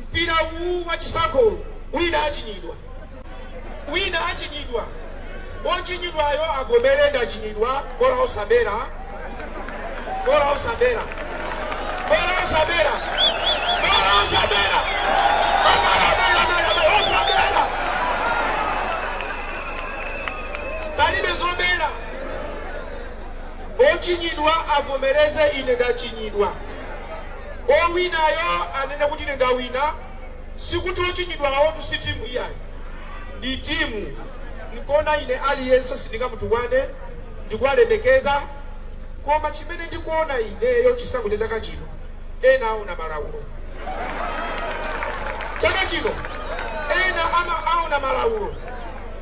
Mpira uwu wachisankho, wina achinyidwa, wina achinyidwa. Ochinyidwayo avomere, "Ndachinyidwa." Bola osabera, bola osabera, bola osabera, bola osabera. Amala, amala, amala, amala, osabera, palibe zobera. Ochinyidwa avomereze, "Ine ndachinyidwa." Owinayo anene kuti, "Ine ndawina." Sikuti ochinyidwawo si timu iyayi, ndi timu. Nkona ine aliyense sindingamutukwane, ndikuwalemekeza. Koma chimene ndikuona ineyo, chisankho cha chaka chino, ena aona malaulo. Chaka chino ena ama aona malaulo.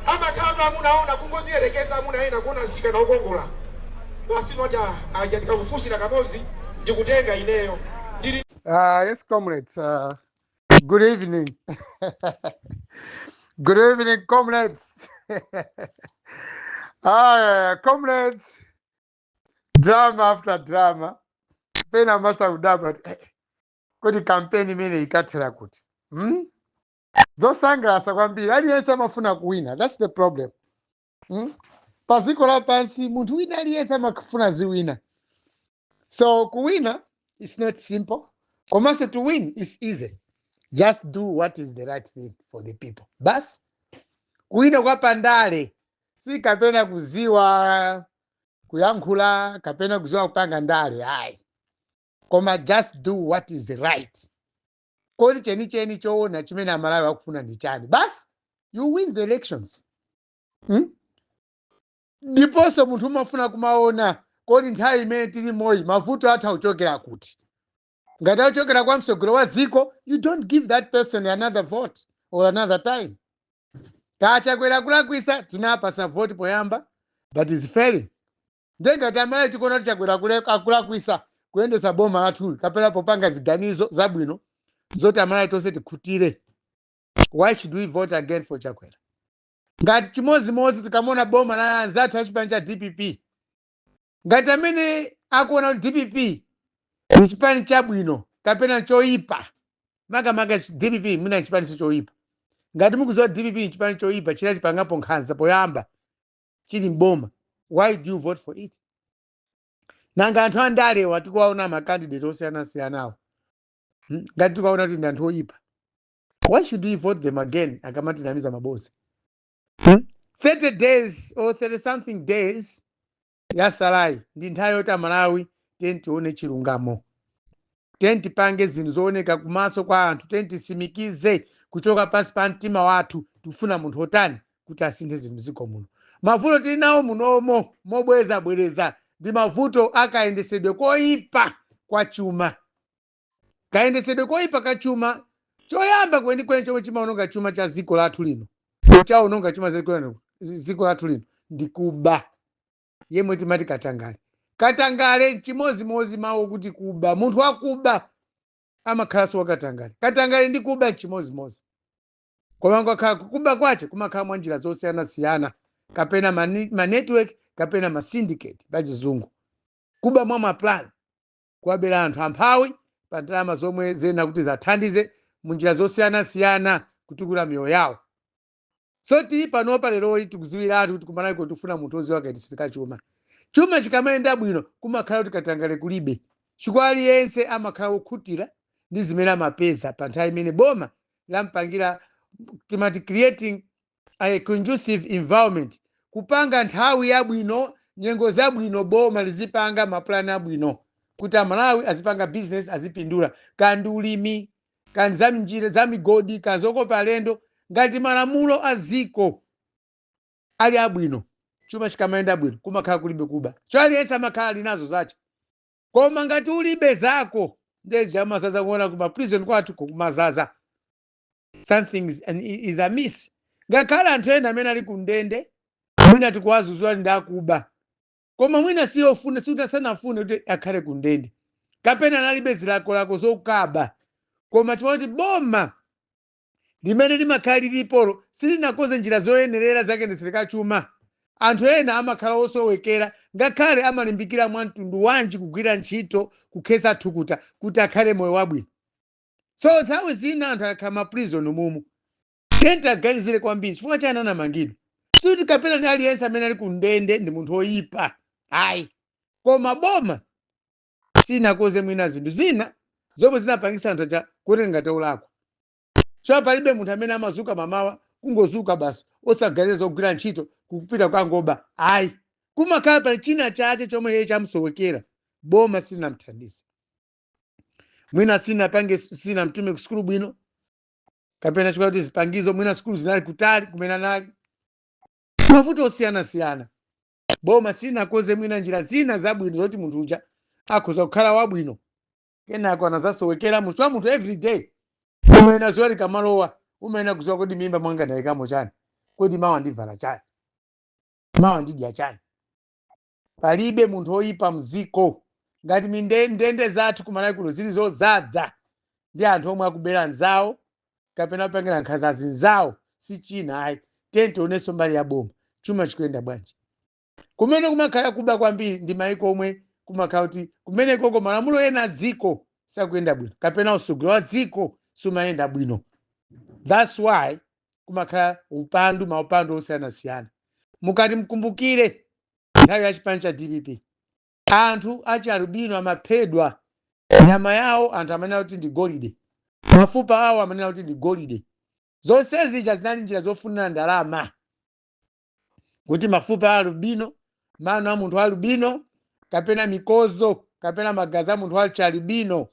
Amakhala amuna aona kungoziyerekeza, amuna ena kuona msikana wokongola basi, noti aja ndikakufunsira kamodzi ndikutenga ineyo ndili. Yes, comrades. Good evening. Good evening, comrades. Comrades, drama after drama. Pena master kudabwa kuti kodi campaign imene ikathera kuti? Hmm? Zosangalatsa kwambiri. Aliyense amafuna kuwina. That's the problem. Pa dziko lapansi munthu wina aliyense amafuna ziwina. So kuwina is not simple. Komanso to win is easy. Just do what is the right thing for the people. Basi, kuwina kwa pandale si kapena kuziwa kuyankhula kapena kuziwa kupanga ndale, ayi, koma just do what is right. Kodi chenicheni choona chimene Amalawi akufuna ndi chani? Basi, you win the elections, Ndiponso munthu umafuna kumaona, kodi nthawi imene tili moyi mavuto athu akuchokera kuti? Ngati akuchokera kwa mtsogoleri wa dziko, you don't give that person another vote or another time. Kachakwera kulakwisa, tinapasa voti poyamba, but is failing. Ndengati amene tikuona kuti Chakwera akulakwisa kuyendesa boma lathuli kapena popanga ziganizo zabwino zoti Amalawi tonse tikhutire, why should we vote again for Chakwera? Ngati chimozimozi tikamona boma la anzathu achipani cha DPP, ngati amene akuona kuti DPP ndi chipani chabwino kapena choyipa, makamaka DPP mwina chipani sichoyipa, ngati mukuziwa DPP ni chipani choyipa, chinati pangapo nkhanza poyamba chili mboma, why do you vote for it? Nanga anthu andalewa tikuwaona macandidate osiyanasiyanawo, Ngati tikuwaona kuti ndi anthu oyipa, why should we vote them again akamatinamiza maboza, 30 days or 30 something days yasalayi ndi nthawi yoti Amalawi tiye tione chilungamo, tiye tipange zinthu zooneka kumaso kwa anthu, tiye tisimikize kuchoka pansi pa mtima wathu tikufuna munthu otani kuti asinthe zinthu ziko muno. Mavuto tili nawo munomo mobwereza bwereza ndi mavuto akayendesedwe koyipa kwa chuma. Kayendesedwe koyipa ka chuma, choyamba kwenikweni chomwe chimaononga chuma cha dziko lathu lino, chaononga chuma dziko lathu lino ndi kuba, yemwe timati katangale. Katangale chimozimozi mawu kuti kuba. Munthu wakuba amakhalanso wakatangale. Katangale ndi kuba nchimozimozi, koma ngakhala kuba kwache kumakhala mwa njira zosiyanasiyana, kapena ma network kapena ma syndicate pachizungu, kuba mwa maplan, kuwabera anthu amphawi pa ndalama zomwe zena kuti zathandize mu njira zosiyanasiyana kutukula miyoyo yawo. So tili panopa leroli tikuziwiratu kuti kumalawi tifuna munthu oziwa kayendetsedwe ka chuma. Chuma chikamayenda bwino kumakhala kuti katangale kulibe, chifukwa aliyense amakhala wokhutira ndi zimene amapeza pa nthawi imene boma lampangira, timati creating a conducive environment, kupanga nthawi yabwino, nyengo zabwino, boma lizipanga mapulani abwino kuti Amalawi azipanga business, azipindula, kandi ulimi, kandi za njira za migodi, kazokopa alendo. Ngati malamulo a ziko ali abwino, chuma chikamayenda bwino kumakhala kulibe kuba, cho aliyense amakhala ali nazo zache. Koma ngati ulibe zako, ndezi amazaza kuona kuma prison kwathu kumazaza, something is amiss. Ngakhale anthu ena amene ali kundende mwina tikuwazuzula ndi akuba, koma mwina siyofuna, sikuti sanafune kuti akhale kundende kapena analibe zilakolako zokaba, koma chifukwa kuti boma limene limakhala lilipolo silinakonze njira zoyenerera zakayendetsedwe ka chuma, anthu ena amakhala osowekera, ngakhale amalimbikira mwa mtundu wanji kugwira ntchito, kukhetsa thukuta kuti akhale moyo wabwino. So nthawi zina anthu akakhala ma prison mumu, tentaganizire kwambiri chifukwa chani anamangidwa. Sikuti kapena ndi aliyense amene ali ku ndende ndi munthu woyipa, ayi, koma boma sinakoze mwina zinthu zina zomwe zinapangisa anthu aja kuti ngati olakwa. So palibe munthu amene amazuka mamawa, kungozuka basi, osaganiza zogwira ntchito, kupita kwangoba, ayi. Kumakhala pali china chache chomwe iye chamusowekera. Boma silinamthandize mwina, sinapange, sinamtume ku sukulu bwino, kapena chifukwa kuti zipangizo mwina sukulu zinali kutali kumene anali, mavuto osiyanasiyana. Boma silinakoze mwina njira zina zabwino zoti munthu uja akhoza kukhala wabwino. Kenako anazasowekera munthu wa munthu. Everyday umaena zuwa likamalowa, umaena kuziwa kodi mimba mwanga ndayikamo chani? Kodi mawa ndivala chani? Mawa ndidya chani? Palibe munthu woyipa mziko. Ngati ndende zathu kumalawi kuno zili zodzaza ndi anthu omwe akubera nzawo kapena kupangira nkhanza azinzawo, si china ayi. Tiye tionenso mbali ya boma, chuma chikuyenda bwanji? Kumene kumakhala kuba kwambiri ndi maiko omwe kumakhala kuti kumenekoko malamulo ena a dziko sakuyenda bwino kapena usogolo wa dziko sumayenda bwino. That's why kumakhala upandu, maupandu osiyanasiyana. Mukati mkumbukire nthawi ya chipani cha DPP, anthu achi alubino amaphedwa, nyama yawo anthu amanena kuti ndi golide, mafupa awo amanena kuti ndi golide. Zonse zija zinali njira zofunira ndalama, kuti mafupa a alubino, mano a munthu alubino, kapena mikozo, kapena magazi a munthu ali alubino,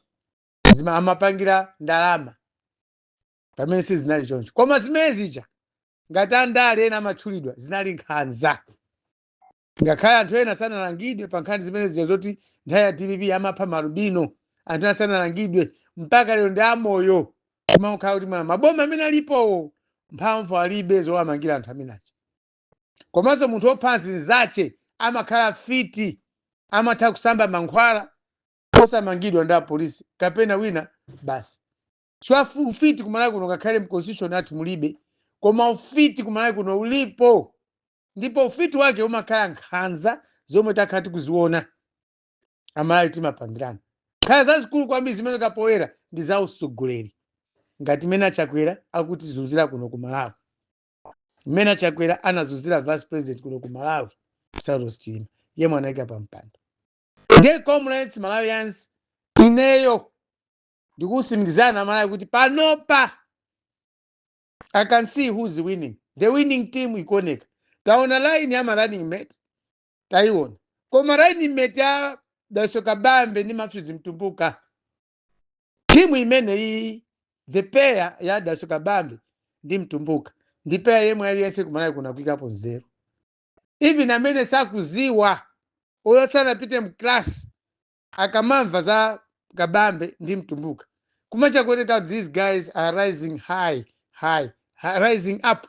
amapangira ndalama, pamene sizinali choncho. Koma zimene zija, ngati andale ena amatchulidwa, zinali nkhanza. Ngakhale anthu ena sanalangidwe pa nkhani zimene zija zoti nthawi ya DPP amapha malubino, anthu ena sanalangidwe mpaka lero, ndi amoyo. Kumakhala kuti mwana maboma amene alipowo mphamvu alibe zowamangira anthu amenacho. Komanso munthu wopha zinzache amakhala fiti, amatha kusamba mankhwala osamangidwa ndi apolisi kapena wina basi. Chifukwa ufiti kumalawi kuno, ngakhale mconstitution athu mulibe, koma ufiti kumalawi kuno ulipo, ndipo ufiti wake umakhala nkhanza zomwe takhala tikuziona Amalawi timapangirana. Nkhanza zazikulu kwambiri zimene kapoera ndi za usogoleri, ngati mmene Achakwera akutizunzira kuno ku Malawi, mmene Achakwera anazunzira vice president kuno ku Malawi, Saulos Chilima, yemwe anayika pa mpando. Ndiye comrades, Malawians, ineyo ndikusimikizana Malawi kuti panopa I can see who's winning. The winning team ikuoneka. Taona line ya ma running mate, taiona, koma running mate ya Dalitso Kabambe ndi Matthews Mtumbuka, timu imene iyi, the pair ya Dalitso Kabambe ndi Mtumbuka, ndi pair yemwe aliyense kumalawi kuno akuikapo nzeru. Even amene sakuziwa, oyo sanapite mclass, akamamva za Kabambe ndi Mtumbuka, kumacha kuoneka kuti these guys are rising high, high, high, rising up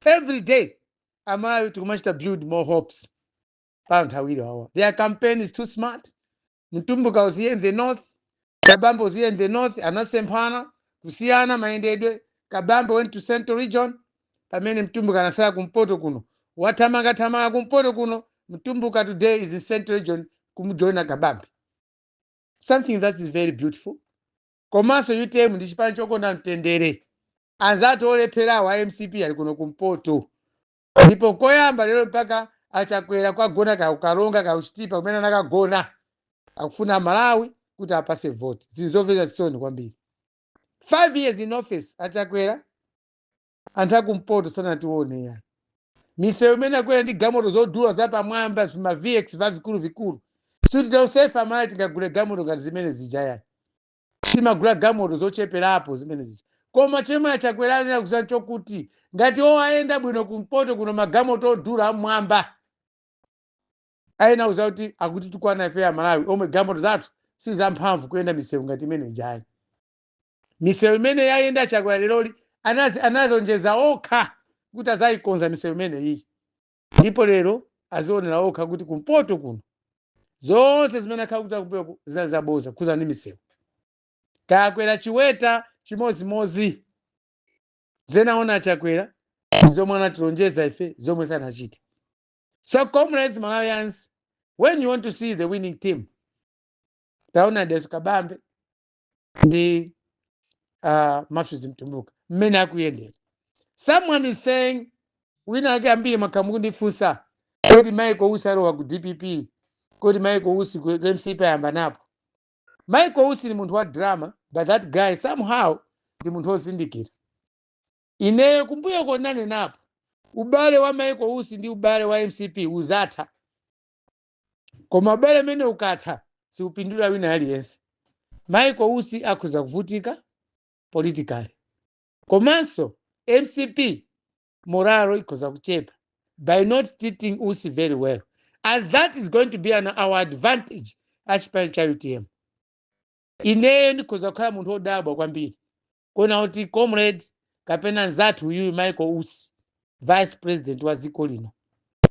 every day. Amalawi tikumachita build more hopes pa anthu awiri awa. Their campaign is too smart. Mtumbuka was here in the north, Kabambe was here in the north. Anasemphana, kusiyana mayendedwe. Kabambe went to Central Region, pamene Mtumbuka anasala kumpoto kuno. Wathamangathamanga kumpoto kuno, Mtumbuka today is in Central Region kumujoina Kabambe, something that is very beautiful. Komanso UTM ndi chipani chokonda mtendere. Anzathu olepherawo a MCP ali kuno kumpoto, ndipo koyamba lero mpaka Achakwera kwagona kaukalonga kauchitipa kumene anakagona, akufuna Malawi kuti apase vote. Zinthu zomvetsa chisoni kwambiri. 5 years in office Achakwera, anthu akumpoto sanatione ya misewu imene akwera ndi galimoto zodula zapamwamba, zvima VX vavikulu vikulu. Suti tonsefe Amalawi tingagule galimoto ngati zimene zija yani? Timagula galimoto zocheperapo zimene zija. Koma chemwe Achakwera anena kuza chokuti ngati owayenda bwino kumpoto kuno, magalimoto odula amwamba, ayena kuza kuti akuti tikwana ife ya Malawi omwe galimoto zathu sizamphamvu kuyenda misewu ngati imene ijayi. Misewu imene yayenda Chakwera leroli, anazonjeza okha kuti azayikonza misewu imene iyi, ndipo lero azionera okha kuti kumpoto kuno zonse zimene akhala kuti akumbuyo zinali zaboza kuza ndi misewu. Kakwera chiweta chimozimozi, zenaona Chakwera ndi zomwe anatilonjeza ife, zomwe sanachite. So comrades, Malawians, when you want to see the winning team, taona Dalitso Kabambe ndi Matthews Mtumbuka mmene akuyendera. Someone is saying, wina ake, ambiri mwakhala mukundifunsa, kodi Michael Usi alowa ku DPP? Kodi Michael Usi ku MCP ayamba napo? Michael Usi ni munthu wa drama, but that guy somehow ndi munthu wozindikira. Ineyo kumbuyo konane napo, ubale wa Michael Usi ndi ubale wa MCP uzatha, koma ubale umene ukatha siupindula wina aliyense. Michael Usi akhoza kuvutika politically, komanso MCP morale ikhoza kuchepa by not treating Usi very well, and that is going to be our advantage achipani cha UTM. Ineyo ndikhoza kukhala munthu wodabwa kwambiri kuona kuti comrade kapena nzathu uyuyu Michael Usi, vice president wa dziko lino,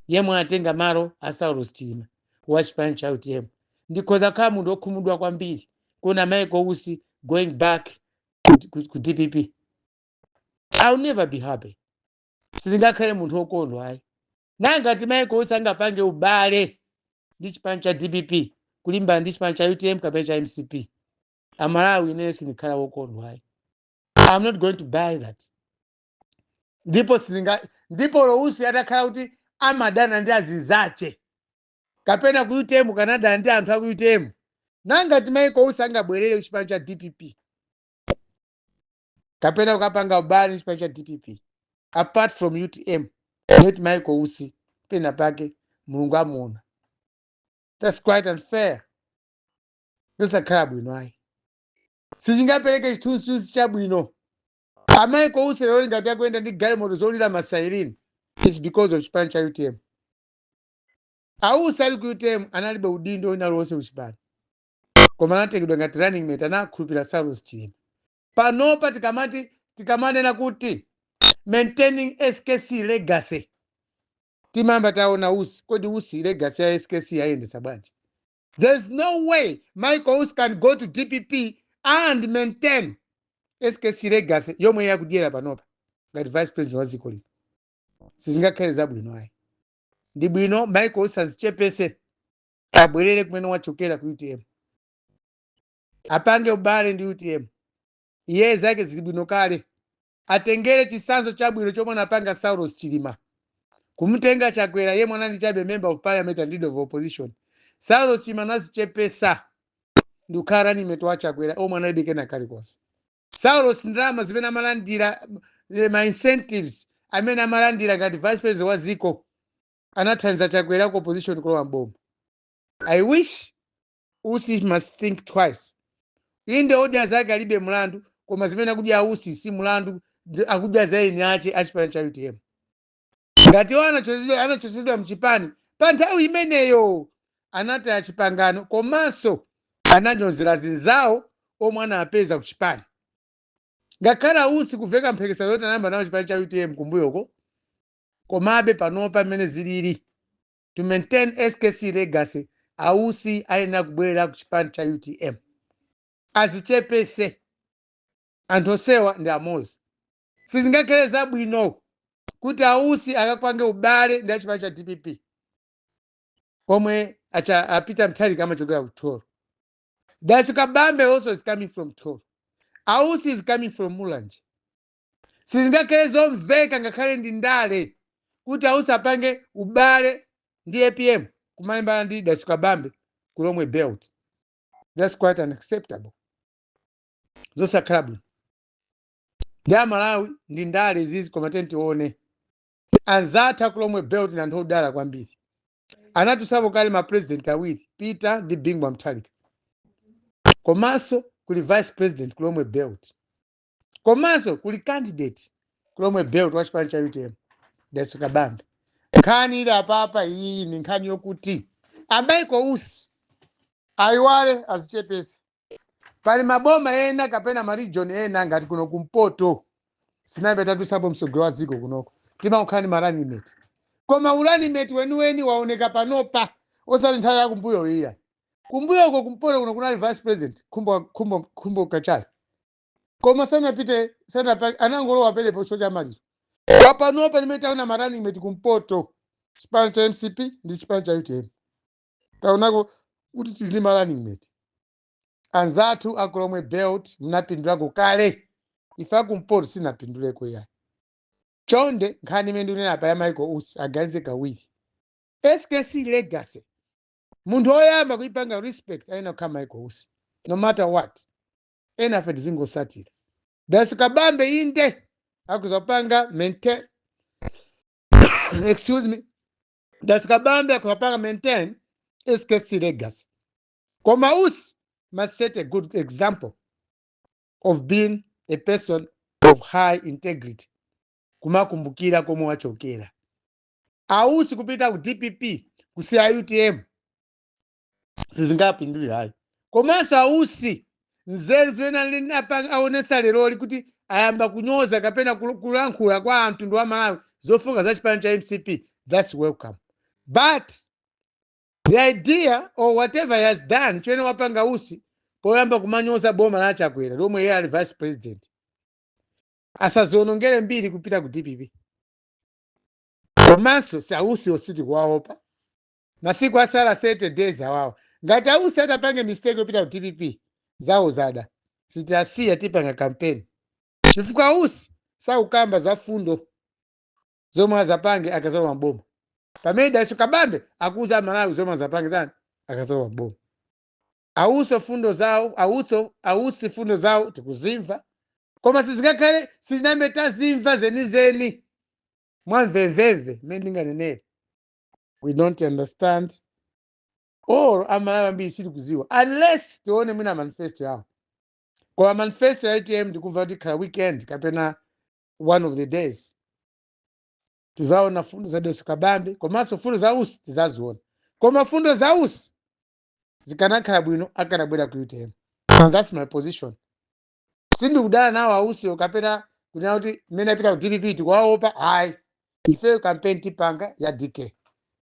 yemwe atenga malo a Saulos Chilima wa chipani cha UTM, ndikhoza kukhala munthu wokhumudwa kwambiri kuona Michael Usi going back ku DPP. I'll never be happy. Sindingakhale munthu wokondwa, ayi. Nangati Michael Usi angapange ubale ndi chipani cha DPP kulimbana ndi chipani cha UTM kapena cha MCP, Amalawi, ineyo sindikhala wokondwa, ayi. I'm not going to buy that. Ndipo sininga, ndipo Usi atakhala kuti amadana ndi azinzache kapena ku UTM, kanadana ndi anthu aku UTM, nangati Michael Usi angabwerere ku chipani cha DPP kapena kukapanga ubale ndi chipani cha DPP apart from UTM, not Michael Usi, pena pake Mulungu amuona. That's quite unfair. Zosakhala bwino, ayi. Sichingapereke chithunzithunzi chabwino. A Michael Usi lero ngati akuyenda ndi galimoto zolira ma siren, is because of chipani cha UTM. A Usi ali ku UTM analibe udindo wina lonse kuchipani, koma anatengedwa ngati running mate, anakhulupirira Saulos Chilima. Panopa tikamati, tikamanena kuti maintaining SKC legacy, timayamba taona Usi. Kodi Usi legacy ya SKC ayendesa bwanji? There's no way Michael Usi can go to DPP and maintain SKC legacy yomwe yakudyera panopa ngati vice president wa dziko lino. Sizingakhale zabwino, ayi. Ndi bwino Michael Usi azichepese, abwerere kumene wachokera ku UTM, apange ubale ndi UTM. Iye zake zili bwino kale. Atengere chisanzo chabwino chomwe anapanga Saulos Chilima kumutenga Chakwera, yemwe anali chabe member of parliament and leader of opposition. Saulos Chilima anazichepesa ndi kukhala running mate wa Chakwera omwe analibe kena kalikonse. Saulos, ndalama zimene amalandira, ma incentives amene amalandira ngati vice president wa dziko, anathandiza Chakwera ku opposition kulowa mboma. I wish Usi must think twice. Inde, odya zake alibe mlandu, koma zimene akudya Usi si mlandu, akudya za eni ache achipani cha UTM. Ngati iwo anachosedwa mchipani pa nthawi imeneyo, anataya chipangano komanso ananyozera zinzawo omwe anapeza ku chipani. Ngakhale Usi kuveka mphekesera yoti anayamba nawo chipani cha UTM kumbuyoko, komabe panopa mmene zilili, to maintain SKC legacy, Ausi ayenera kubwerera ku chipani cha UTM, azichepese. Anthu onsewa ndi amozi. Sizingakhale zabwino kuti Ausi akapange ubale ndi achipani cha DPP omwe acha apita Mutharika amachokera ku Thyolo. Dalitso Kabambe also is coming from Thyolo. Ausi is coming from Mulanje. Sizingakhale zomveka, ngakhale ndi ndale, kuti Ausi apange ubale ndi APM kumalimbana ndi Dalitso Kabambe ku Lomwe Belt. That's quite unacceptable. Zosakhala bwino. Ndi Amalawi, ndi ndale izizi, koma tione anzathu ku Lomwe Belt ndi anthu odala kwambiri. Anatutsapo kale ma president awiri, Peter ndi Bingu wa Mutharika, komanso kuli vice president ku Lomwe Belt, komanso kuli candidate ku Lomwe Belt wa chipani cha UTM, Dalitso Kabambe. Nkhani ili apapa iyi ni nkhani yokuti a Michael Usi ayiwale, azichepese. Pali maboma ena kapena ma region ena ngati kuno kumpoto, sinambe tatutsapo msogolo wa dziko kunoko, timakhala ndi ma running mate, koma u running mate weniweni waoneka panopa, osati nthawi yakumbuyo iya. Kumbuyoko kumpoto kuno kunali vice president Khumbo Kachali, koma sanapite, anangolowa pelepo cho chamaliro. Papanopa limene taona ma running mate kumpoto, chipani cha MCP ndi chipani cha UTM, taonako kuti tili ndi ma running mate. Anzathu aku Lomwe Belt, mnapindulako kale. Ife akumpoto sinapinduleko yayi. Chonde, nkhani imene ndikunena apa ya Michael Usi, aganize kawiri. SKC legacy, munthu woyamba kuipanga respect ayenera kukhala Michael Usi, no matter what. Ena afe tizingosatira. Dalitso Kabambe inde akuzapanga maintain, excuse me, Dalitso Kabambe akuzapanga maintain SKC legacy, koma Usi must set a good example of being a person of high integrity, kumakumbukira komwe wachokera. Ausi kupita ku DPP kusiya UTM sizingapindulirayi. Komanso Ausi, nzeru zimene aonesa leroli kuti ayamba kunyoza kapena kulankhula kwa anthu wa Malawi zofoka za chipani cha MCP, that's welcome. But the idea or whatever he has done, chimene wapanga Usi poyamba kumanyoza boma la Chakwera lomwe iye ali vice president, asazionongere mbiri kupita ku DPP. Komanso si Ausi ositi kuwaopa, masiku asala 30 days awawa, ngati Ausi atapange mistake yopita ku DPP, zawo zada, sitasiya, tipanga campaign, chifukwa Ausi sakukamba za fundo zomwe azapange akazalowa mboma, pamene Dalitso Kabambe akuuza Amalawi zomwe azapange zani akazalowa mboma. Auso fundo zawo, auso Ausi fundo zawo tikuzimva, koma sizingakhale, sitinambe tazimva zenizeni mwamvemvemve. Mmene ndinganenere, we don't understand or Amalawi ambiri sitikuziwa unless tione mwina manifesto yawo. Koma manifesto ya UTM ndikumva kuti ikhala weekend kapena one of the days tizaona fundo za Dalitso Kabambe, komanso fundo za Usi tizaziona. Koma fundo za Usi zikanakhala bwino akanabwera ku UTM, and that's my position. Sindikudana nawo Ausiwo kapena kunena kuti mmene apita ku DPP tikuwaopa, hayi. Ifeyo campaign tipanga ya DK,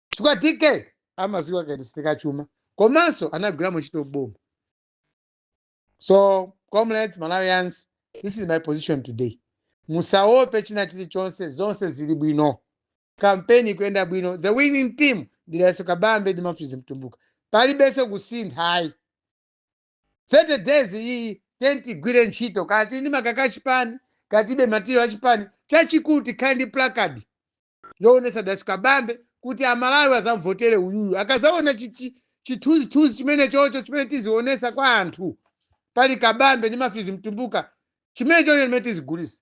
chifukwa DK amaziwa kayendetsedwe chuma komanso anagwiramo ntchito boma. So comrades, Malawians, this is my position today. Musaope china chilichonse, zonse zili bwino, kampeni ikuyenda bwino. The winning team ndi Dalitso Kabambe ndi Matthews Mtumbuka. Palibenso kusintha, hayi. 30 days iyi tigwire ntchito, kati ndi makaka achipani, katibe matiro achipani, chachikulu tikhale ndi placard yoonesa Dalitso Kabambe kuti Amalawi azamvotere uyuyu. Akazaona chithunzithunzi chimene chocho chimene tizionesa kwa anthu pali Kabambe ndi Matthews Mtumbuka, chimene chocho chimene tizigulisa.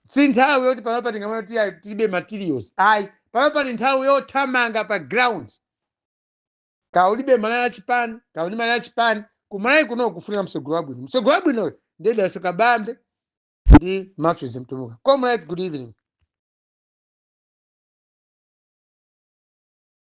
Si nthawi yoti panopa tingamene kuti ayi, tilibe materials, ayi. Panopa ni nthawi yothamanga pa ground. Kaulibe malaya achipani, kauli malaya achipani, kumalawi kuno kufunika msogolo wabwino. Msogolo wabwinoyo ndiye Dalitso Kabambe ndi Matthews Mtumbuka. Comrades, good evening.